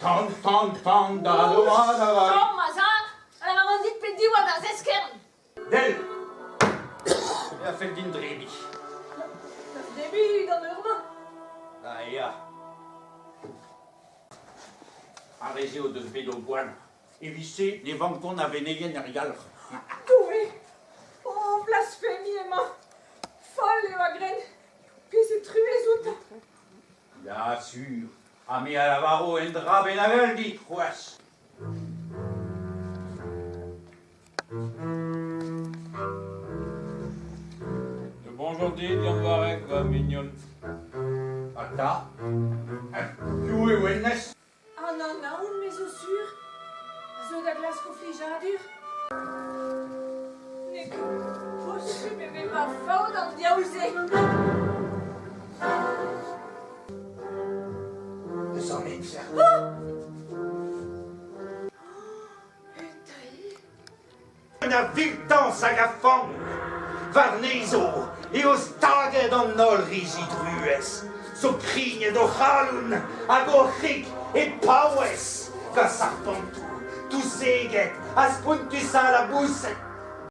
Tan, tan, tan, da doa da va. Chom ma zad, ha lavaran dit pe diwall da zeskern. Del! Me a fell din drebiñ. Drebiñ d'an eur-mañ. Ah ya. Ar re-se o deus bet o gwall. Evit-se ne vankont a veneien er yalc'h. Doue! O blasfemiñ emañ! Foll eo a-grenn! Pezh truez outañ! Ya, sur. Ha me a lavaro un dra bennak all dit c'hoazh. Bonjour dit, Yann Vareg, va mignon. Ata, piv eo hennezh? An anaon, me zo sur, a zeu da glask o flijadur. N'eo ket posupl e ve ma faot an diaoul-se. Eus an amzer. Un a viltañs hag a fank warnezho eo staget an holl re zidruez zo krignet o c'halon hag o c'hig e paouez gant sarpantoù, touseged ha spontusañ laboused.